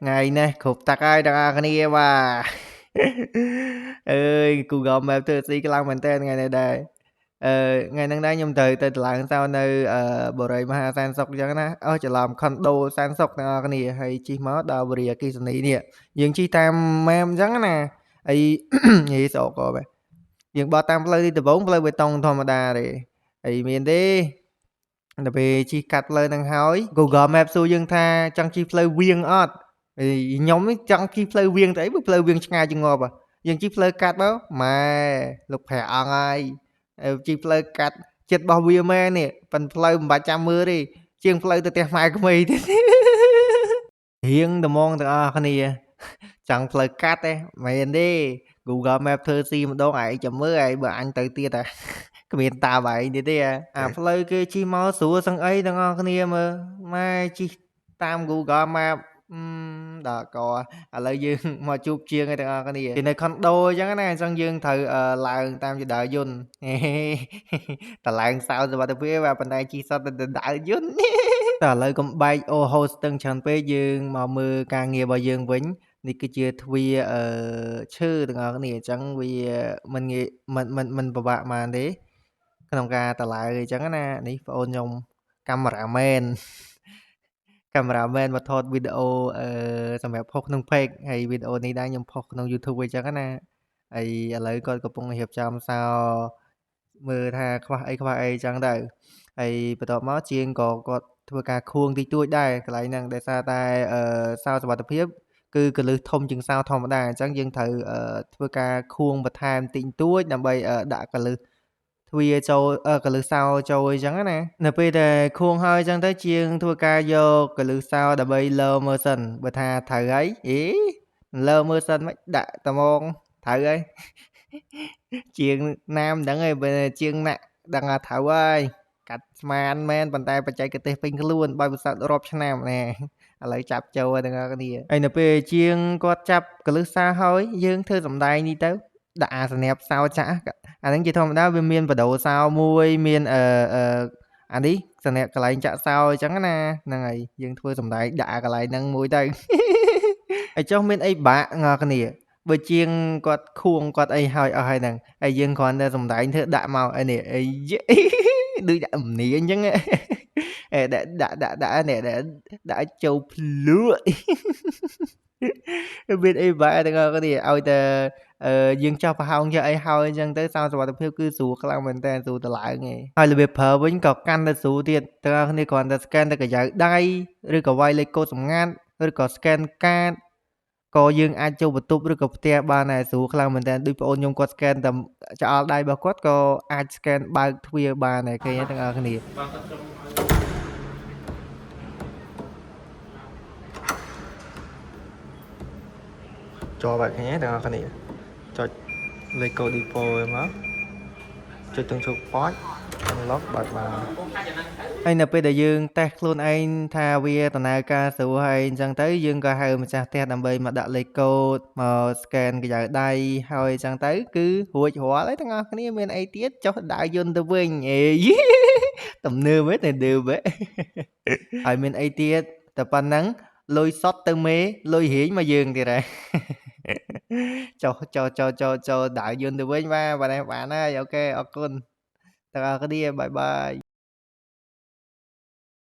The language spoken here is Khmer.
ថ្ងៃនេះគ្រប់ទឹកហើយទាំងអស់គ្នាបាទអើយ Google Map ធ្វើស៊ីខ្លាំងមែនតើថ្ងៃនេះដែរអឺថ្ងៃហ្នឹងដែរខ្ញុំត្រូវទៅតម្លើងសោនៅបូរីមហាសែនសុខអញ្ចឹងណាអូច្រឡំខុនដូសែនសុខទាំងអស់គ្នាហើយជិះមកដល់បុរីអគ្គិសនីនេះយើងជិះតាម map អញ្ចឹងណាហើយ និយាយស្រកកបែយើងបត់តាមផ្លូវទីដំបូងផ្លូវបេតុងធម្មតាទេហើយមានទេដល់ពេលជិះកាត់ផ្លូវហ្នឹងហើយ Google Map សួរយើងថាចង់ជិះផ្លូវវៀងអត់ហើយខ្ញុំនេះចង់ជិះផ្លូវវៀងទៅអីព្រោះផ្លូវវៀងឆ្ងាយជាងងាប់យើងជិះផ្លូវកាត់មកម៉ែលោកព្រះអង្គហើយជិះផ្លូវកាត់ចិត្តរបស់វាមែននេះប៉ិនផ្លូវមិនបាច់ចាំមើលទេជាងផ្លូវទៅផ្ទះម៉ែក្មេងទៀតរៀងត្មងទាំងអស់គ្នាចង់ផ្លូវកាត់ទេមែនទេ Google Map ធ្វើស៊ីម្ដងឯងចាំមើលឯងបើអញទៅទៀតហ่ะគ្មានតាបែងទៀតទេអាផ្លូវគេជិះមកស្រួលសឹងអីទាំងអស់គ្នាមើលម៉ែជិះតាម Google Map ដល់កឥឡូវយើងមកជួបជាងឯទាំងអស់គ្នាគេនៅខុនដូអញ្ចឹងណាអញ្ចឹងយើងត្រូវឡើងតាមជណ្ដើរយន្តតឡើងសោសុវត្ថិភាពបាទប៉ុន្តែជិះសតទៅដើរយន្តតែឥឡូវកុំបែកអូហូស្ទឹងច្រើនពេកយើងមកមើលការងាររបស់យើងវិញនេះគឺជាទ្វារអឺឈើទាំងអស់គ្នាអញ្ចឹងវាមិនងាយមិនមិនមិនពិបាកហ្មងទេក្នុងការតឡើងអញ្ចឹងណានេះបងអូនខ្ញុំកាមេរ៉ាមែនកាមេរ៉ាមែនមកថតវីដេអូអឺសម្រាប់ផុសក្នុង page ហើយវីដេអូនេះដែរខ្ញុំផុសក្នុង YouTube អញ្ចឹងណាហើយឥឡូវគាត់កំពុងរៀបចំសោមើលថាខ្វះអីខ្វះអីអញ្ចឹងទៅហើយបន្ទាប់មកជាងក៏គាត់ធ្វើការខួងតិចតួចដែរកន្លែងហ្នឹងដោយសារតែអឺសោសុវត្ថិភាពគឺកលឹះធំជាងសោធម្មតាអញ្ចឹងយើងត្រូវធ្វើការខួងបន្ថែមតិចតួចដើម្បីដាក់កលឹះទ្វារចូលកលឹះសោចូលអញ្ចឹងណានៅពេលដែលខួងហើយអញ្ចឹងទៅជាងធ្វើការយកកលឹះសោដើម្បីលើមើលសិនបើថាត្រូវហើយអេលើមើលសិនមិនដាក់ត្មងត្រូវហើយជាងណាមិនដឹងទេបើជាងណាក់ដឹងថាត្រូវហើយកាត់ស្មានមែនប៉ុន្តែបច្ចេកទេសពេញខ្លួនបើពិសោធន៍រាប់ឆ្នាំណែឥឡូវចាប់ចូលទាំងអស់គ្នាហើយនៅពេលជាងគាត់ចាប់កលឹះសាហើយយើងធ្វើសំដែងនេះទៅដាក់អាសនៈសោចាក់អាហ្នឹងជាធម្មតាវាមានបដូរសោមួយមានអឺអានេះសនៈកន្លែងចាក់សោអញ្ចឹងណាហ្នឹងហើយយើងធ្វើសំដែងដាក់កន្លែងហ្នឹងមួយទៅហើយចុះមានអីបាក់ងគ្នាបើជាងគាត់ខួងគាត់អីហើយអស់ហើយហ្នឹងហើយយើងគ្រាន់តែសំដែងធ្វើដាក់មកអីនេះអីដូចដាក់មនីអញ្ចឹងអេដាក់ដាក់ដាក់ដាក់នេះដាក់ចូលភ្លក់មានអីបាក់ទាំងអស់គ្នាឲ្យតែយើងចោះប្រហោងចេះអីហើយអញ្ចឹងទៅសោសុវត្ថិភាពគឺស្រួលខ្លាំងមែនតើស្រួលទៅឡើងឯងហើយរបៀបប្រើវិញក៏កាន់តែស្រួលទៀតទាំងអស់គ្នាគ្រាន់តែ scan ទៅក្រយ៉ៅដៃឬក៏វាយលេខកូដសម្ងាត់ឬក៏ scan កាតក៏យើងអាចចូលបន្ទប់ឬក៏ផ្ទះបានដែរស្រួលខ្លាំងមែនតើដូចបងអូនខ្ញុំគាត់ scan តែចោលដៃរបស់គាត់ក៏អាច scan បើកទ្វារបានដែរឃើញទេទាំងអស់គ្នាជាប់បែបគ្នាទាំងអស់គ្នាចុចលេខកូដ default មកចុចទាំងជោគប៉ច unlock បើកបានហើយនៅពេលដែលយើងតេស្តខ្លួនឯងថាវាដំណើរការស្រួលហើយអញ្ចឹងទៅយើងក៏ហៅម្ចាស់ផ្ទះដើម្បីមកដាក់លេខកូដមក scan ក្រយ៉ៅដៃហើយអញ្ចឹងទៅគឺរួចរាល់ហើយទាំងអស់គ្នាមានអីទៀតចុះដើរយន្តទៅវិញអេទំនើបទេទំនើបហើយមានអីទៀតតែប៉ុណ្ណឹងលុយសុតទៅមេលុយរៀងមកយើងទៀតហើយចុះចុះចុះចុះចុះដើរយន្តទៅវិញបាទបានហើយអូខេអរគុណទាំងអស់គ្នាបាយបាយ។